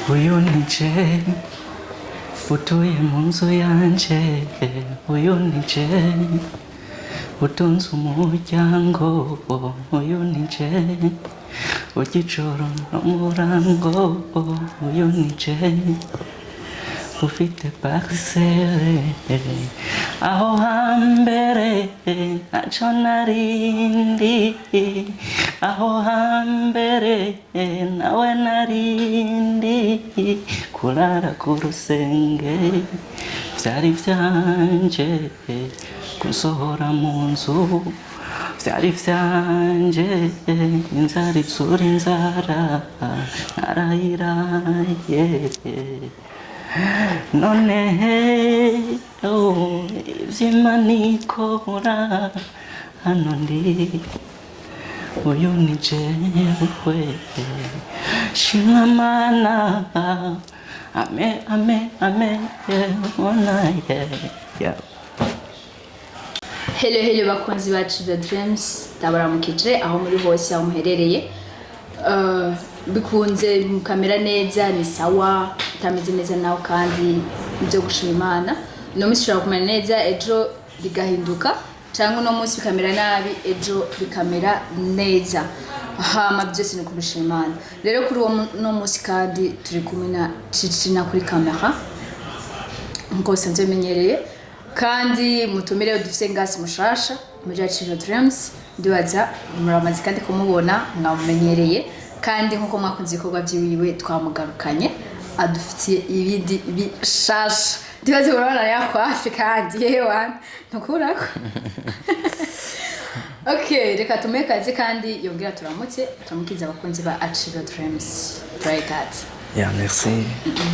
Uyu ni je utuye mu nzu yanje, uyu ni je utunze umuryango, uyu ni je ugicoro n'umurango, uyu ni je ufite parcelle. Aho hambere ntacyo narindi, aho hambere nawe narindi kurara ku rusenge, byari byanje gusohora mu nzu, byari byanje inzara itsura inzara narayiraye. None oh, iby'Imana ikora, hano ndi, uyu ni jewe. Shimwa Mana, ame ame ame ona yeah. Hello, hello bakunzi bacu The Dreams, ndabaramukije aho muri hose, aho muherereye. Bikunze mukamera neza ni sawa, utameze neza nawe kandi ibyo gushima Imana. Uno munsi ushobora kumera neza, ejo bigahinduka, cyangwa uno munsi bikamera nabi, ejo bikamera neza. Hama byose ni ukubishima Imana. Rero kuri uwo no munsi kandi turi kumwe na Cicina kuri kamera nkuko bisanzwe bimenyereye, kandi mutumire dufise ngasi mushasha muri Achieve Your Dreams. Ndibaza muramaze kandi kumubona, mwamumenyereye, kandi nkuko mwakunze ibikorwa byiwiwe twamugarukanye, adufitiye ibindi bishasha. Ndibaza murabona yakwafi kandi yewe ntukurako. Okay, reka tumuhe kazi kandi yongera turamutse, turamukiza abakunzi ba Achieve Your Dreams. Try that. Yeah, merci.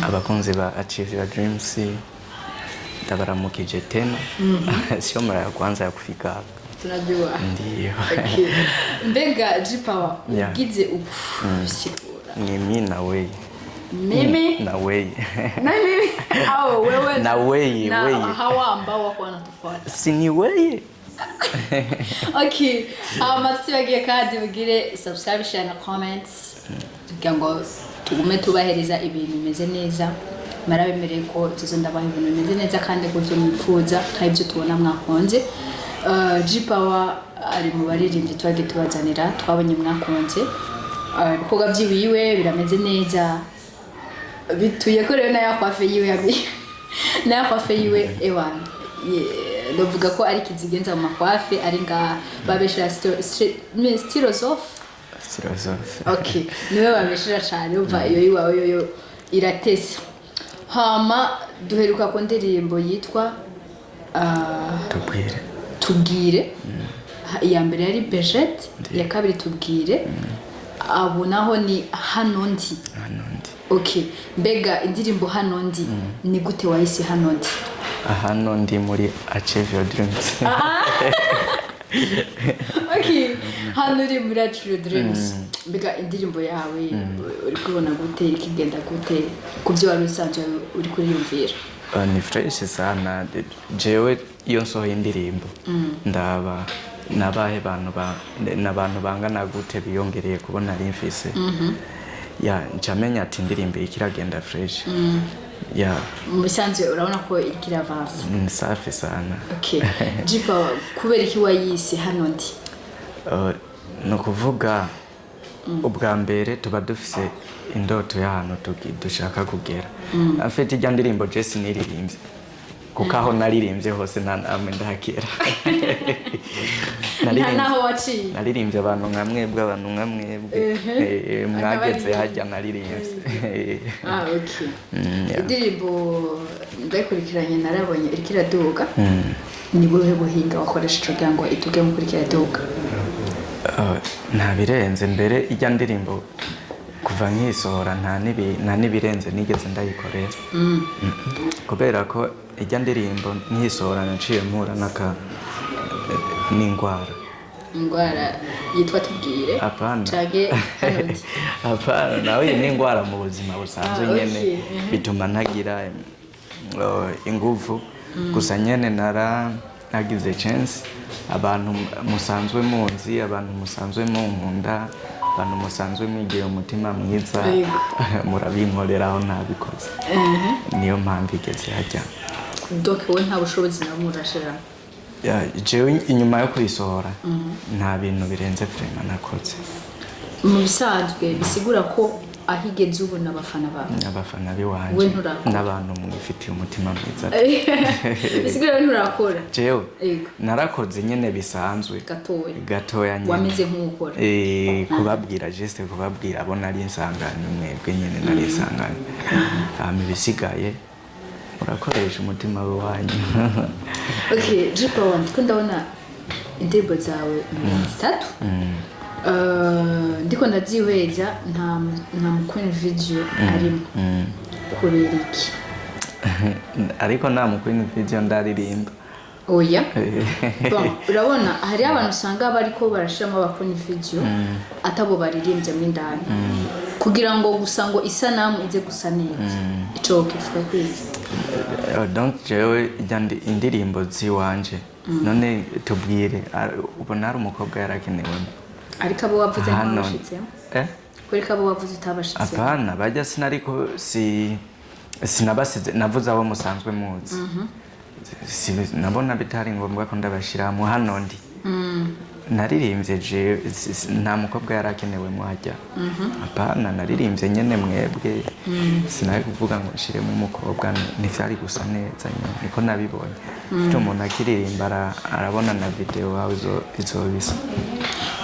Abakunzi ba Achieve Your Dreams, ndabaramukije tena. Sio mara ya kwanza ya kufika hapa. Tunajua. Ndiyo. Okay. Mbega G-Power, ugize ugusigura. Ni mi na weye. Mimi Na weye. Na mimi au wewe? Na weye, na weye. Hawa ambao wako wanatufuata. Si ni weye? Okay, hama tutibagiye kandi mugire subscribe, share na comments kugira ngo tugume tubahereza ibintu bimeze neza. Marabemereye ko tuzo ndabaha ibintu bimeze neza kandi ku byo mwifuza kandi ibyo tubona mwakunze. G-Power ari mu baririmbyi twagiye tubazanira, twabonye mwakunze. Ibikorwa byiwiwe birameze neza, bituye ko rero nayo coiffe yiwe nayo coiffe yiwe ewa ndavuga ko ari kizigenza mu ma coiffe ari ngaha babeshera philosophe. Philosophe. Okay, niwe babeshera cyane. Umva, iyo yiwawe yoyo iratesa. Hama duheruka ku ndirimbo yitwa Tubwire. Tubwire. Iya mbere yari Bejet, iya kabiri Tubwire, abo naho ni Hano Ndi. Hano Ndi. Okay, mbega indirimbo Hano Ndi ni gute wahise Hano Ndi? Hano ndi muri Achieve Your Dreams. Okay, hano uri muri Achieve Your Dreams. Mbega indirimbo yawe uri kubona gute? Iri kigenda gute ku byo wari usanzwe uri kuriyumvira? Ni fresh sana. Jewe iyo nsohoye indirimbo ndaba nabahe bantu ba n'abantu bangana gute biyongereye kubona ari mfise ya ncamenya ati indirimbo iriko iragenda fresh ya. Mu bisanzwe urabona ko iriko iravansa. Ni safi sana. Okay, G-Power, kubera iki wayise Hano Ndi? Ni ukuvuga ubwa mbere tuba dufise indoto y'ahantu dushaka kugera. Afite ijya ndirimbo je siniririmbye, kuko aho naririmbye hose nta namwe ndakera. Nta naho waciye. Naririmbye abantu nka mwebwe, abantu nka mwebwe. Mwageze hajya naririmbye. Ah, okay. Yeah. Indirimbo ndayikurikiranye, narabonye iriko iraduga. Ni buhe buhinga wakoresheje kugira ngo ituge mu kuriko iraduga? Nta birenze. Mbere ijya ndirimbo kuva nkisohora nta n'ibirenze nigeze ndayikorera. Kubera ko ijya ndirimbo nkisohora naciye mpura n'aka n'indwara. Indwara yitwa Tubwire? Hapana. Canke Hano Ndi? Hapana, nawe iyi ni indwara mu buzima busanzwe. Ah, nyene bituma ntagira inguvu. Gusa nyene nara nagize chance, abantu musanzwe munzi, abantu musanzwe munkunda. Abantu musanzwe mwigira umutima mwiza, Yego. murabinkoreraho ntabikoze, niyo mpamvu igeze hajya. Donc wowe nta bushobozi na bumwe urashiramo? Ya, jewe inyuma yo kuyisohora nta bintu birenze vraiment nakoze. Mu bisanzwe bisigura ko aho igeze ubona abafana bawe. Abafana biwanje We nturakora. n'abantu mwifitiye umutima mwiza. Bisigura ko nturakora. Jewe Yego. narakoze nyene bisanzwe. Gatoya. Gatoya nyene. Wameze nk'ukora. Kubabwira, juste kubabwira abo nari nsanganywe, mwebwe nyene nari nsanganywe, hama ibisigaye urakoresha umutima wanyu. Okay, G-Power, ndiko ndabona indirimbo zawe 30. Ndiko ndazihweza, nta mukwini video arimo, kubera iki? Ariko nta mukwini video ndaririmba. Oya, bon, urabona hariho abantu usanga bariko barashiramo abakwini video atabo baririmbyemo indani, kugira ngo gusa ngo isanamu ize gusa neza. Ico kivuga kwiki? Donc jewe ijya indirimbo ziwanje, none tubwire, ubona hari umukobwa yarakenewemo? Ariko abo wavuze Hano. ntabashitsemo. Eh? Kubera ko abo wavuze utabashitsemo. Apana, bajya sinariko si sinabasize, navuze abo musanzwe muzi. Si nabona bitari ngombwa ko ndabashiramo. Hano ndi naririmbye jewe, nta mukobwa yarakenewemo hajya, apana. Naririmbye nyene mwebwe, sinari kuvuga ngo nshiremo umukobwa, ntivyari gusa neza nyene, niko nabibonye. Icyo umuntu akiririmba arabona na video wawe izobisa.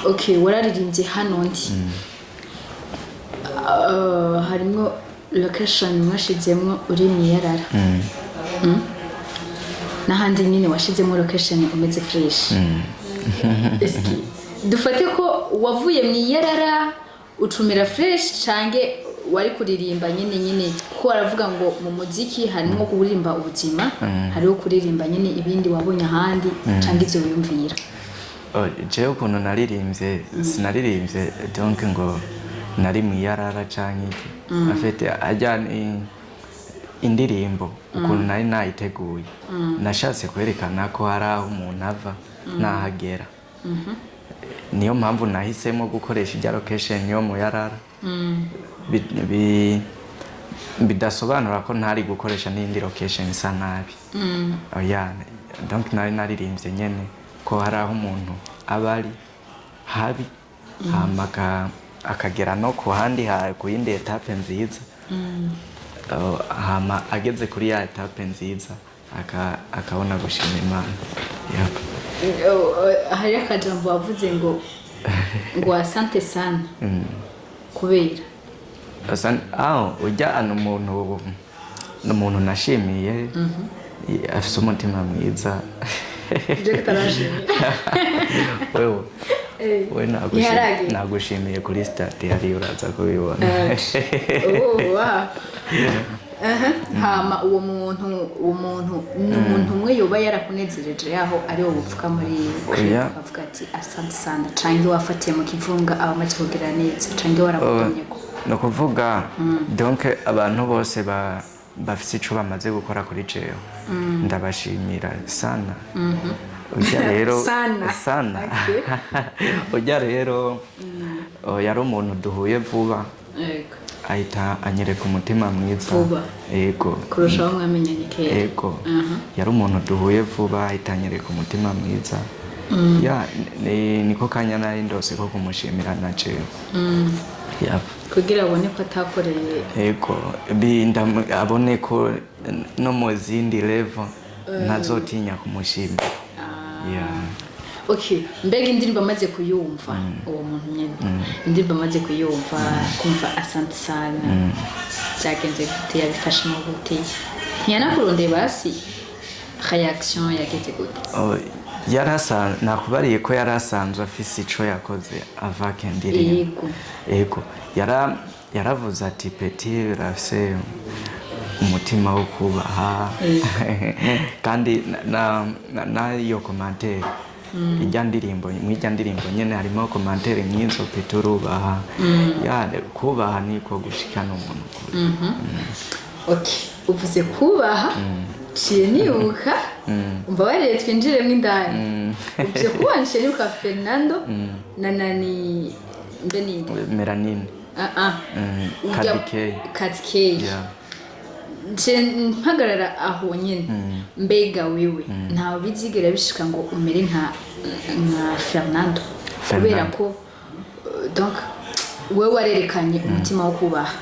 Okay, wararirimbye hano ndi. Harimwo location mwashizemwo uri mwiyarara. N'ahandi nyine washizemo location umeze fresh. Eski dufate ko wavuye mwiyarara ucumira fresh, cange wari kuririmba nyine nyine, kuko baravuga ngo mu muziki harimo kuririmba ubuzima, hariho kuririmba nyine ibindi wabonye ahandi cange ivyo wiyumvira? Oh, jewe ukuntu naririmbye, sinaririmbye donc ngo nari mwiyarara canke iki. Afite ajya ni indirimbo ukuntu nari nayiteguye, nashatse kwerekana ko hari aho umuntu ava n'ahagera. Niyo mpamvu nahisemo gukoresha ijya location yo mu yarara. Bidasobanura ko ntari gukoresha n'indi location isa nabi, oya. Donc nari naririmbye nyene ko hari aho umuntu aba ari habi, hama akagera no ku handi ku yindi étape nziza. Hama ageze kuri ya étape nziza akabona gushima Imana. Yep. Hari akajambo wavuze ngo asante sana, kubera? Aho ujya ano umuntu ni umuntu nashimiye, afise umutima mwiza. Ibyo kutarashimira. Wewe we Ntiharagera. nagushimiye kuri statut hariya, uraza kubibona. Oh, wow. Aha. Hama uwo muntu ni umuntu umwe yoba yarakunezereje yaho ari wowe upfuka muri Oya. ukavuga ati asante sana, canke wafatiye mu kivunga abamaze kugira neza, canke waramutumye ko? Ni ukuvuga donc abantu bose bafise ico bamaze gukora kuri jewe ndabashimira sana. Ujya rero Sana. sana. Okay. Ujya rero, oh, yari umuntu duhuye vuba, ahita anyereka umutima mwiza. Vuba. Yego. Kurushaho mwamenyanye kera. Yego, yari umuntu duhuye vuba, ahita anyereka umutima mwiza. Ya, niko kanya nari ndose ko kumushimira na jewe. Yep. Kugira abone ko atakoreye. Yego, abone ko no mu zindi level ntazotinya kumushimira. Yeah. Okay, mbega indirimbo amaze kuyumva uwo muntu nyene, indirimbo amaze kuyumva kumva asante sana, byagenze gute? Yabifashemo gute? Ntiyanakurondeye basi? Reaction yagenze gute? Oh, nakubariye ko yari asanzwe afise ico yakoze avake indirimbo. Yego, yaravuze ati petit urafise umutima wo kubaha. Kandi nayo commentaire ijya ndirimbo, mw'ijya ndirimbo nyene harimo commentaire nk'izo: petit urubaha. Ya, kubaha niko gushikana umuntu kure. Okay, uvuze kubaha, ciye nibuka, umbabarire twinjiremo indani, uvuze kubaha nciye nibuka Fernando na nani. Mbe ninde? Melanine. Ah ah. Kadie Kay. Kadie Kay. Yeah. Nce mpagarara aho nyene. Mbega wewe ntawe bizigera bishika ngo umere nka Fernando? Kubera ko donc wewe warerekanye umutima wo kubaha,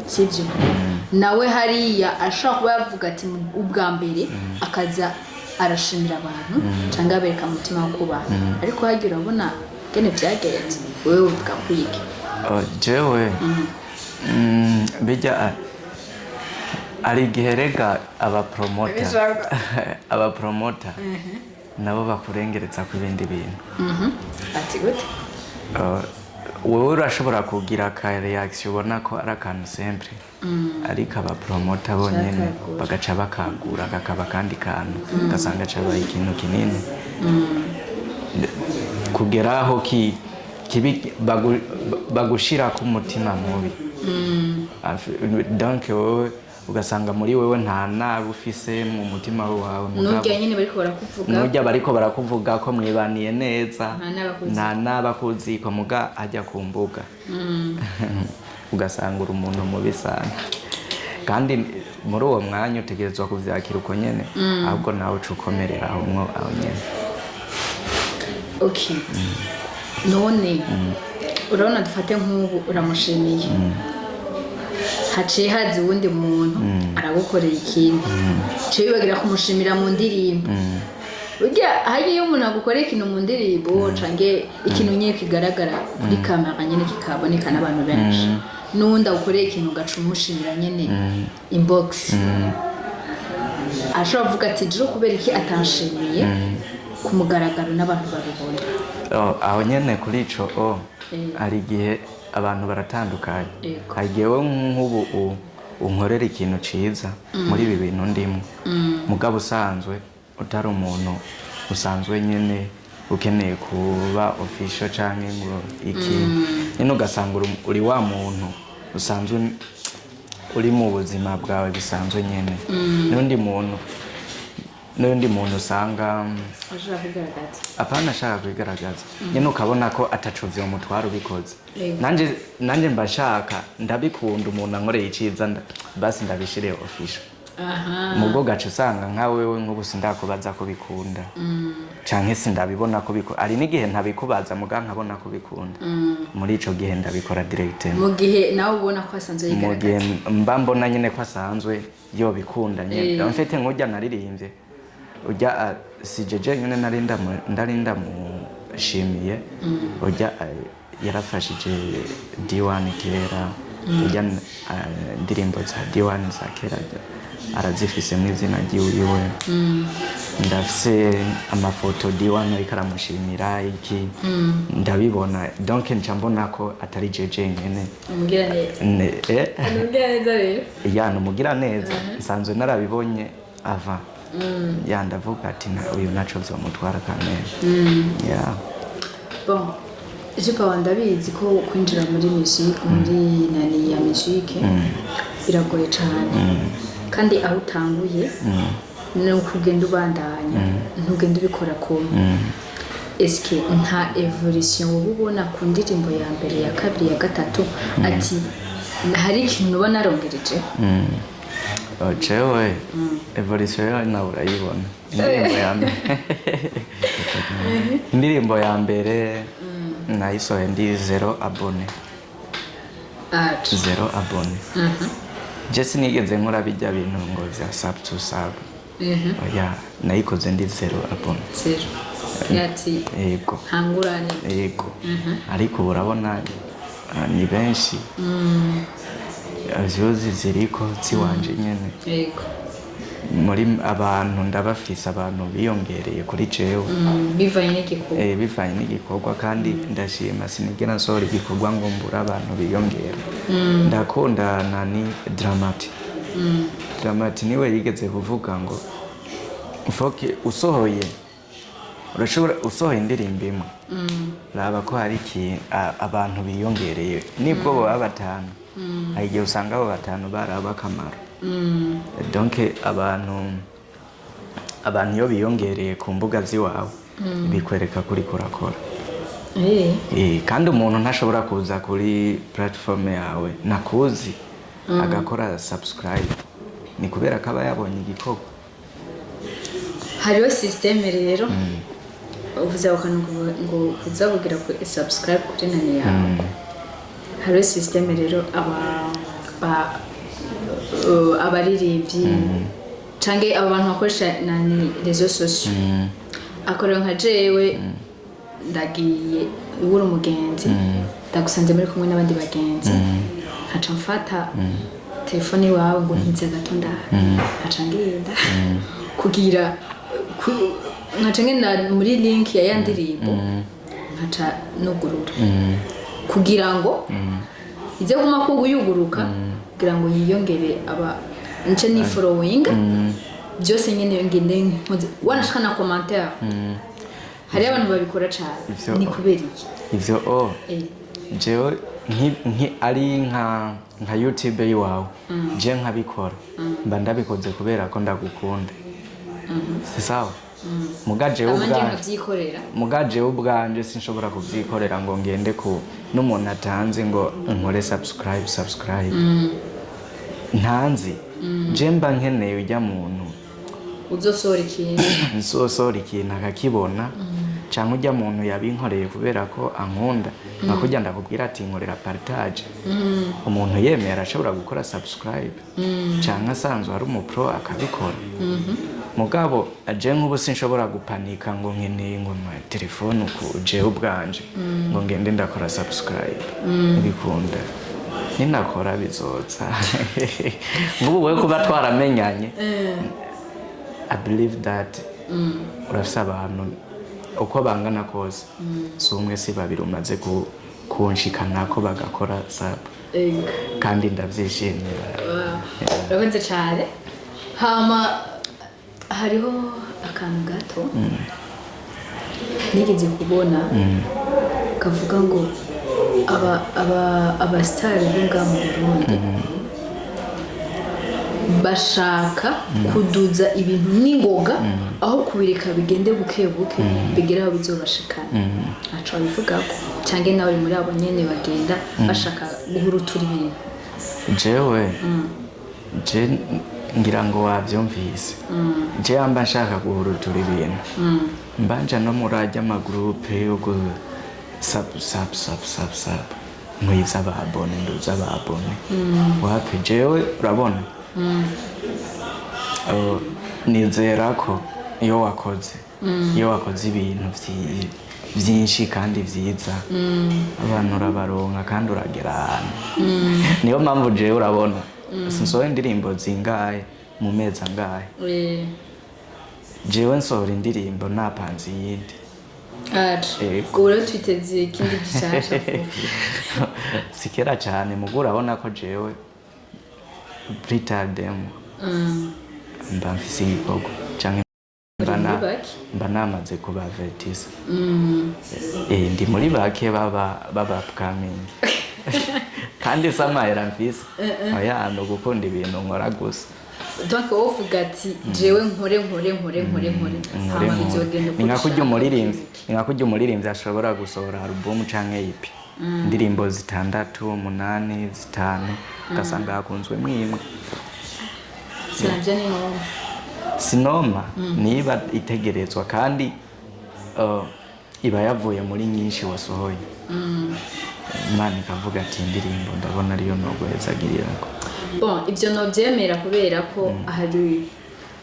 sibyo? Nawe hariya ashobora kuba yavuga ati ubwa mbere akaza arashimira abantu cyangwa abereka umutima wo kubaha, ariko hagira urabona gene byagenze, wewe uvuga kwige? Oh, jewe bijya ari igihe rega abapromota nabo bakurengereza ku bindi bintu. Ati gute? Wowe urashobora kugira ka reaction ubona ko ari akantu simple, ariko abapromota bonyene Cakagura. bagaca bakagura kakaba akandi kantu, ugasanga cabaye ikintu kinini kugera aho kibi bagushira ku mutima mubi. Donc wowe ugasanga muri wewe nta nabi ufise mu mutima wawe, mugabo Nurya nyine bariko barakuvuga. Nurya bariko barakuvuga ko mwibaniye neza. Nta n'abakuzi. Nta n'abakuzi ko muga ajya ku mbuga ugasanga uri umuntu mubi sana, kandi muri uwo mwanya utegerezwa kuvyakira uko nyene, ahubwo nawe uca ukomerera aho mwo aho nyene. Okay, none urabona, dufate nk'ubu uramushimiye, haciye haza uwundi muntu aragukorera ikintu, ciye wibagira kumushimira mu ndirimbo. Burya hari iyo umuntu agukorera ikintu mu ndirimbo canke ikintu nyine kigaragara kuri kamera nyine kikaboneka n'abantu benshi, n'uwundi agukorera ikintu ugaca umushimira nyine inbox, ashobora kuvuga ati jiro kubera iki atanshimiye ku mugaragaro n'abantu babibona? Oh, aho nyene kuri ico o hari igihe abantu baratandukanye. Hari igihe wowe nk'ubu unkorera ikintu ciza muri ibi bintu ndimwo, mugabo usanzwe utari umuntu usanzwe nyene ukeneye kuba official canke ngo iki nyene, ugasanga uri wa muntu usanzwe uri mu buzima bwawe bisanzwe nyene, n'undi muntu usanga ashobora kwigaragaza. Apana ashaka kwigaragaza nyine, ukabona ko ataco vyomutwara ubikoze. Nanje mba nshaka, ndabikunda umuntu ankoreye iciza, basi ndabishire official. Mubwo gaca usanga nka wewe nk'ubu sindakubaza ko bikunda canke sindabibona ko bikunda. Hari n'igihe ntabikubaza muga nkabona ko bikunda, muri ico gihe ndabikora direct. Mu gihe nawe ubona ko asanzwe Mu gihe yigaragaza. mba mbona nyine ko asanzwe yobikunda nyine. Mfite nk'urya naririmbye ujya si jeje nyine nari ndamushimiye ujya, yarafashije D1 kera, ujya indirimbo za D1 za kera arazifise mu izina ryiwiwe. Ndafise amafoto D1 ariko aramushimira iki, ndabibona, donc nca mbona ko atari jeje nyene. Umugira neza. Umugira neza rero. Ya, numugira neza, nsanzwe narabibonye ava ya, ndavuga ati uyu naco vyomutwara kamere ya. Bon, G-Power, ndabizi ko kwinjira muri musique, muri nani ya musique, biragoye cyane, kandi aho utanguye ni ukugenda ubandanya, ntugenda ubikora kumwe. Eske nta evolution woba ubona ku ndirimbo ya mbere, ya kabiri, ya gatatu, ati hari ikintu uba narongereje? Oh, jewe evolution yayo nawe urayibona. Indirimbo ya mbere nayisohoye ndi zéro abonné. Ati Zéro abonné. Je sinigeze nkora bijya bintu ngo vya sub to sub. Oya, nayikoze ndi zéro abonné. Zéro, ati Yego. ntangurane. Yego, ariko ubu urabona ni benshi, views ziriko ziwanje nyene. Muri abantu ndabafise, abantu biyongereye kuri jewe. Bivanye n'igikorwa. Bivanye n'igikorwa, kandi ndashima, sinigera nsohora igikorwa ngo mbure abantu biyongera. Ndakunda nani, Dramati. Dramati niwe yigeze kuvuga ngo foke usohoye, urashobora usohoye indirimbo imwe, raba ko hari abantu biyongereye, nibwo baba batanu, hari igihe usanga abo batanu baraba akamaro. Donc abantu iyo biyongereye ku mbuga z'iwawe bikwereka kuri kurakora. Kandi umuntu ntashobora kuza kuri platform yawe nakuzi agakora subscribe, ni kubera ko aba yabonye igikorwa. Hariho système rero uvuze ako kantu ngo kuza kugira ku subscribe kuri nani yawe. Hariho système rero aba abaririmbyi canke aba bantu bakoresha nani, réseaux sociaux, akorera nka jewe, ndagiye uri umugenzi, ndagusanze muri kumwe n'abandi bagenzi, nkaca mfata telefone iwawe ngo ntize gato, ndaha nkaca ngenda kugira nkaca ngenda muri link ya ya ndirimbo, nkaca nugurura kugira ngo ize kuma yuguruka, kugira ngo yiyongere aba nce ni following byose nyene, ngende nkoze wanashaka na commentaire. Hariyo abantu babikora cane. Ni kubera iki? Ivyo o jewe ari nka YouTube yiwawe, je nkabikora, mba ndabikoze kubera ko ndagukunda, si sawa? Muga jewe amanje ubwanje nkavyikorera. Muga jewe ubwanje sinshobora kuvyikorera ngo ngende ku n'umuntu atanzi ngo nkore subscribe ntanzi. Je mba nkeneye ujya muntu uzosohora ikintu. Nsosohora ikintu akakibona, canke ujya muntu yabinkoreye kubera ko ankunda, nka kurya ndakubwira ati nkorera partage, umuntu yemeye arashobora gukora subscribe, canke asanzwe ari umupro akabikora. Mugabo je nk'ubu sinshobora gupanika ngo nkeneye ngo ma telefone uku, jewe ubwanje ngo ngende ndakora subscribe, ntibikunda. Ninakora bizoza. Nk'ubu we kuba twaramenyanye, I believe that urafise abantu uko bangana kose, si umwe si babiri, umaze kunshikanako bagakora sub. Ego. Kandi ndavyishimira. Urakoze cyane. Hama hariho akantu gato nigeze kubona kavuga ngo aba abasitari bo ngaha mu Burundi bashaka kuduza ibintu n'ingoga aho kubireka bigende buke buke, bigere aho bizobashikana. Ntaco babivugako, canke nawe uri muri abo nyene bagenda bashaka guhurutura ibintu? Jewe je ngira ngo wavyumvise, je yamba nshaka guhurutura ibintu, mbanja no muri arya ama groupe yo gu sub sub sub sub sub, nkwiza aba abonnés, nduza aba abonnés. Wapi, jewe urabona, nizera ko iyo wakoze ibintu vyinshi kandi vyiza, abantu urabaronka kandi uragera ahantu. Niyo mpamvu jewe urabona sinsohora indirimbo zingahe mu mezi angahe. Jewe nsohora indirimbo napanze iyindi. Aje. Yego. Ubu rero twiteze ikindi gishasha vuba. Si kera cyane, mugo urabona ko jewe pritardemo mba mfise igikorwa canke mba Uri muri bake? Mba namaze kubavertisa. Ndi muri bake baba upcoming, kandi si amahera mfise, oya, ni ugukunda ibintu nkora gusa. Donc wowe uvuga ati jewe nkore nkore nkore nkore nkore, Nkore hama nkore. bizogenda uko Ni nka kurya ushaka. umuririmbyi, ni nka kurya umuririmbyi ashobora gusohora album canke EP, indirimbo zitandatu, umunani, zitanu, ugasanga hakunzwemwo imwe. Sinavyo ni ngombwa. Sinoma niba itegerezwa kandi iba yavuye muri nyinshi wasohoye, Imana ikavuga ati indirimbo ndabona ariyo noguhezagirirako. Bon, ibyo nobyemera kubera ko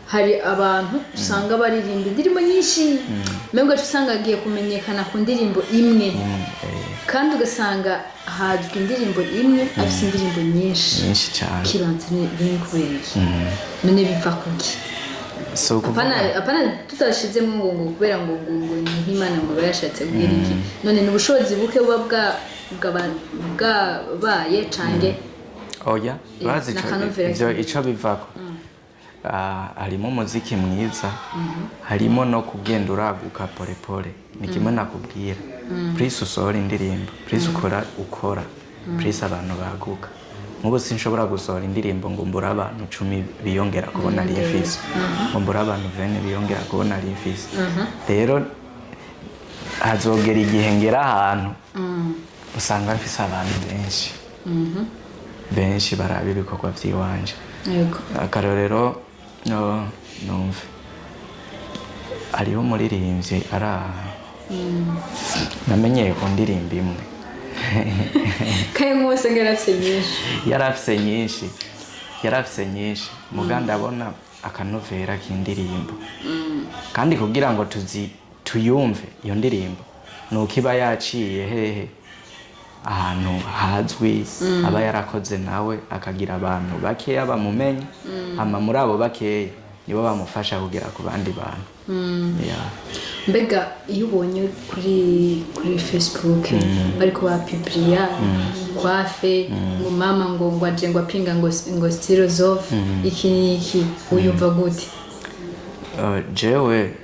hari abantu usanga baririmba indirimbo nyinshi, mbega ugaca usanga agiye kumenyekana ku ndirimbo imwe, kandi ugasanga hazwi indirimbo imwe afite indirimbo nyinshi. Nyinshi cyane. Kibanza ni bimwe, kubera iki none? Biva kuki? Si ukuvuga Apana tutashizemo ngo kubera ngo ni nk'Imana ngo iba yashatse kugira iki. None ni ubushobozi buke buba bwabaye cange? Oya, urazi ico n'akanovera ivyo kimwe. ico bivako. Ah, harimo umuziki mwiza, harimo no kugenda uraguka polepole. Ni kimwe nakubwira, plus usohora indirimbo, plus ukora, plus abantu baguka. Nk'ubu sinshobora gusohora indirimbo ngo mbure abantu 10 biyongera kubona ari mfise, ngo mbure abantu 20 biyongera kubona ari mfise. Rero Hazogera igihe ngera ahantu usanga mfise abantu benshi benshi baraba ibikorwa vy'iwanje. Akarorero, no numve hariho umuririmbyi ari aha namenyeye ku ndirimbo imwe. Kaye nk'uwose ngo yarafise nyinshi. Yari afise nyinshi, yari afise nyinshi, muga ndabona akanovera k'indirimbo, kandi kugira ngo tuzi tuyumve iyo ndirimbo nuko iba yaciye hehe, ahantu hazwi, aba yarakoze nawe akagira abantu bakeya bamumenye, hama muri abo bakeya nibo bamufasha kugera ku bandi bantu. Yeah. Mbega iyo ubonye kuri Facebook bariko bapibiriya coiffe, ngo mama ngo aje ngo apinga ngo Stylozof iki n'iki, uyumva gute? Jewe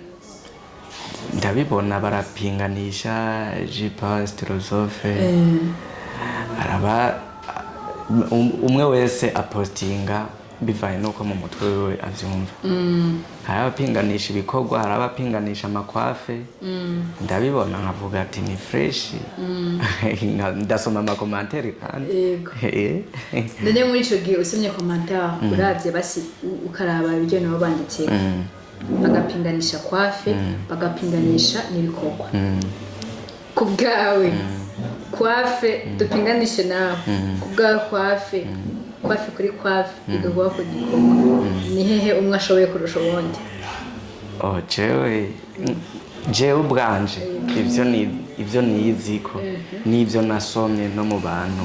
ndabibona barapinganisha jipa Stylozofe, araba umwe wese apostinga bivanye n'uko mu mutwe wiwe avyumva. Hari abapinganisha ibikorwa, hari abapinganisha ama coiffe. Ndabibona nkavuga ati ni fresh. Ndasoma ama commentaires kandi. None muri ico gihe usomye commentaire, uravye basi ukaraba ibyo nabo banditse, bagapinganisha coiffe, bagapinganisha n'ibikorwa, ku bwawe coiffe, dupinganishe nawe, ku bwawe coiffe kuri coiffe, igakuba ku gikorwa, ni hehe umwe ashoboye kurusha uwundi? Oh, jewe ubwanje ivyo ni ivyo niyiziko n'ivyo nasomye no mu bantu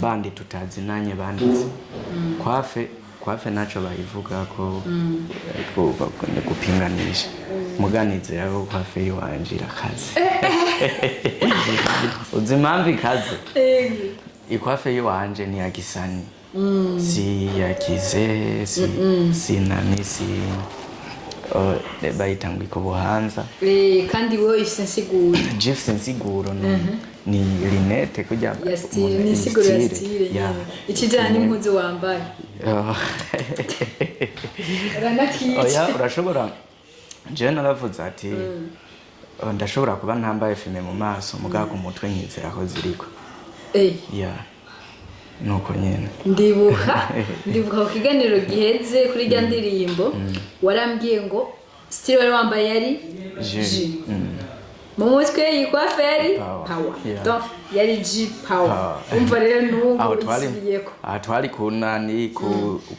bandi tutazinanye banditse, coiffe naco bayivuga ko gupinganisha, muganizera ko coiffe yiwanje irakaze. Uzi impamvu ikaze? I coiffe yiwanje ni ya gisani, si ya kize, si nani, si oh, bayita ngo ikubuhanza. Kandi wowe ifise insiguro. Jifise insiguro, ni lunettes kurya. Ya style, ni insiguro ya style ya nyene ikijana n'impuzu wambaye. Oh. Uranakica. Oya, urashobora, jewe naravuze ati: "Oh, ndashobora kuba ntambaye fumé mu maso, mugabo ku mutwe nkizera ko ziriko." Ya, nuko nyene. Ndibuka ku kiganiro giheze kuri rya ndirimbo, warambwiye ngo style wari wambaye yari G. G mu mutwe, iyi coiffe yari Power. Power. Yeah. Donc yari G power. Power. Umva rero n'ubu Aho twari isubiyeko. Aho twari ku nani,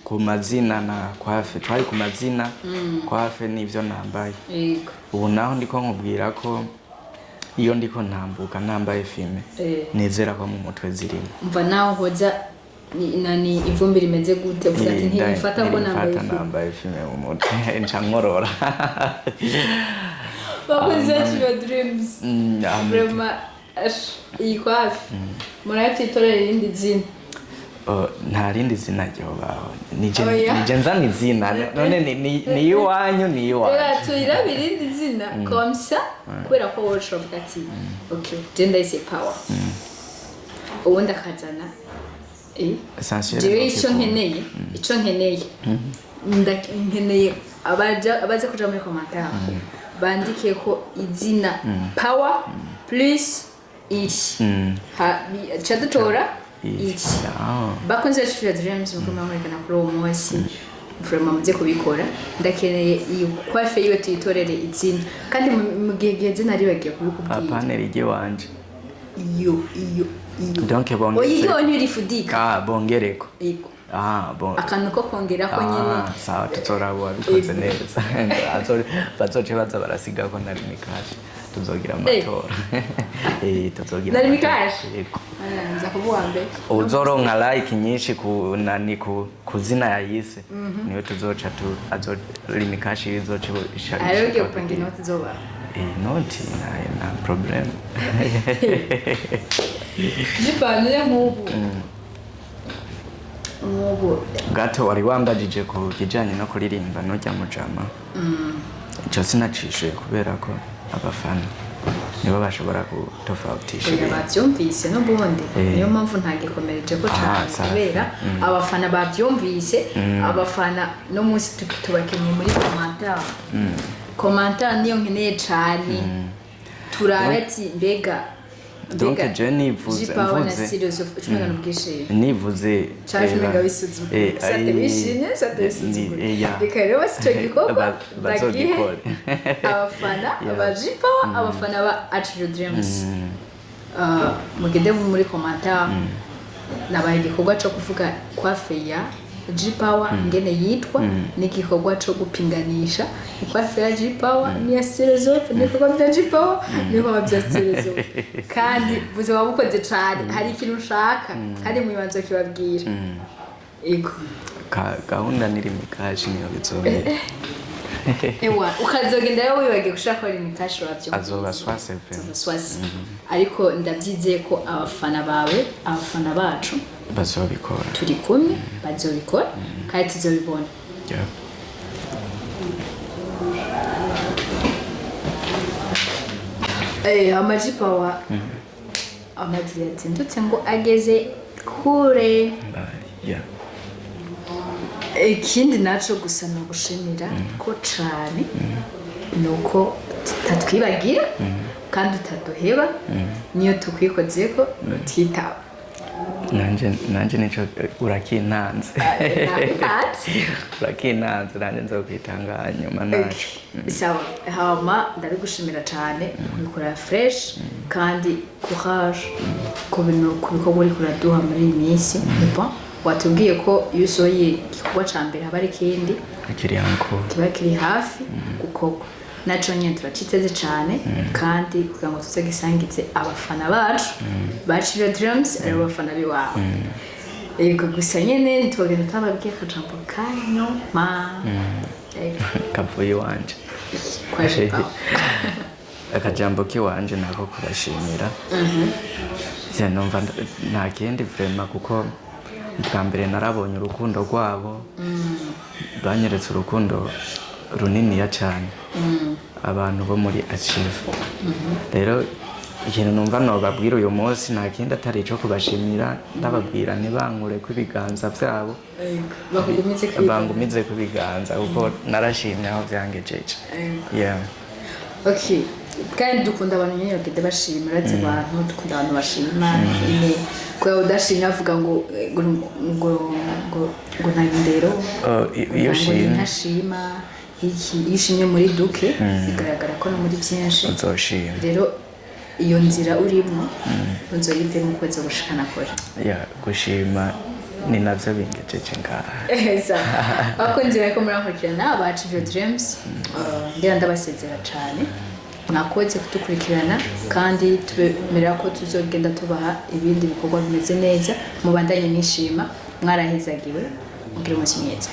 ku mazina na coiffe, twari ku mazina, coiffe n'ivyo nambaye. Ubu naho ndiko nkubwira ko iyo ndiko ntambuka ntambaye fumé, nizera ko mu mutwe zirimo. Umva, naho hoza nani ivumbi rimeze gute, uvuga ati ntirifata ko nambaye ntirifata fumé. Nambaye fumé mu mutwe nca nkorora. Bakozi bacu ba Dreams, vraiment iyi coiffe murayo tuyitorera irindi zina. Oh, nta rindi zina ryobaho, nije. Oya. Nije nzana izina none ni iwanyu, ni iwanyu. Reka tuyirabe irindi zina comme ça, kubera ko wowe ushobora kuvuga ati: "Ok, je ndayise power", ubundi akazana Essentiel. Jewe Nuko icyo ikunda. nkeneye, icyo nkeneye, nkeneye abaza kuja muri commentaire bandike ko izina power plus iki. Ca dutora iki. Ah. Bakunze bacu ba Dreams, muko murabona kuri uwo munsi, vraiment muze kubikora. Ndakeneye iyi coiffe yiwe tuyitorere izina, kandi mu gihe giheze nari bagiye kubikubwira. Apana iry'iwanje. Iyo Donc oya, bongeze. Iyo ntirifudika. Ah, bongereko. Yego. Ah, bon. Akantu ko kongerako nyene. Ah, sawa, tuzoraba wabikoze neza. Bazoce baza barasigako na Rimikashi, tuzogira amatora. Tuzogira Na amatora. Rimikashi? Yego. Ah, nza kuba uwa mbere. Uzoronka like nyinshi ku nani, ku zina yayise, niwe tuzoca tu azo Rimikashi izoca Hariho ugiye gupanga inoti zoba. Inoti nta problème. Jipanure nk'ubu. Gato wari wambajije ku kijanye no kuririmba nurya mujama, ico sinacishuye kubera ko abafana nibo bashobora gutofautisha Oya, ibintu. Bavyumvise n'ubundi. Niyo mpamvu ntagikomereje ko Ah, cane, safi. kubera abafana bavyumvise. Abafana no munsi tubakeneye muri commentaire. Commentaire niyo nkeneye cane. Turabe ati mbega Donc mbega je nivuze G-Power na mvuze Philosophe ucumenga n'ubwishime nivuze canke umenga eh, wisuzugura, sate wishimye, sate wisuzugura. Ya. Reka rero basi ico gikorwa ndagihe Bazogikore. abafana ba G-Power, abafana ba Achieve Your Dreams. Mugende muri commentaire, nabaye igikorwa co kuvuga coiffe ya G-Power ngene yitwa, n'igikorwa co gupinganisha coiffe ya G-Power n'iya Philosophe, n'ibikorwa bya G-Power n'ibikorwa bya Philosophe. Kandi buzima bukoze cane, hari ikintu ushaka kandi mubibanza kibabwira. Ego. Gahunda niri mikashi niyo bizobera. Ewa, ukazogenda rero wibagiye gushaka ko ari imikashi, uravyumva. Azoba swase vraiment. Azoba swase, ariko ndabyizeye ko abafana bawe, abafana bacu bazobikora. Turi kumwe, bazobikora kandi tuzobibona. Yeah. Ama G-Power amazi yazindutse ngo ageze kure. Bye. Yeah. Ikindi naco gusa ni ugushimira ko cane ni uko tutatwibagira kandi utaduheba, niyo tukwikozeko tutitaba. Nanje nico urakintanze. Nabitanze. Urakintanze, nanje nzokwitanga hanyuma naco. Sawa, hama ndabigushimira cyane, ubikora fresh kandi courage ku bintu, ku bikorwa uriko uraduha muri iyi minsi. Ni bon, watubwiye ko iyo usohoye igikorwa ca mbere haba ari ikindi kiri encore kiba kiri hafi gukorwa, naco nyene turaciteze cane, kandi kugira ngo tuzagisangize abafana bacu ba Achieve Dreams, aribo bafana biwawe. Yego, gusa nyene ntitwogenda tutababwiye akajambo kanyuma. Yego. Kavuye iwanje. Kwa G-Power. Akajambo k'iwanje nako kubashimira. Je numva nta kindi vraiment, kuko bwa mbere narabonye urukundo rwabo, banyeretse urukundo runiniya cyane abantu bo muri Achieve. Rero ikintu numva nobabwira uyu munsi nta kindi atari ico kubashimira, ndababwira ntibankure ko ibiganza vyabo. Bakugumize kwiga. Bangumize ku biganza, kuko narashimye aho vyangejeje. Yeah. Okay, kandi dukunda abantu nyine bagenda bashima. Uretse abantu, dukunda abantu bashima nyine, kubera udashimye avuga ngo nta ndero. Oh, iyo ngo ushimye ntashima iki. Iyo ushimye muri duke, bigaragara ko no muri byinshi uzoshima. Rero iyo nzira urimo nzoyivemo ukwezi gushikana kure. Yeah, gushima ni navyo bingejeje ngaha. Eza, abakunzi bariko murankurikirana ba Achieve Your Dreams, ngira ndabasezera cane. Mwakoze kudukurikirana kandi tubemerera ko tuzogenda tubaha ibindi bikorwa bimeze neza. Mubandanye mwishima, mwarahezagiwe, mugire umunsi mwiza.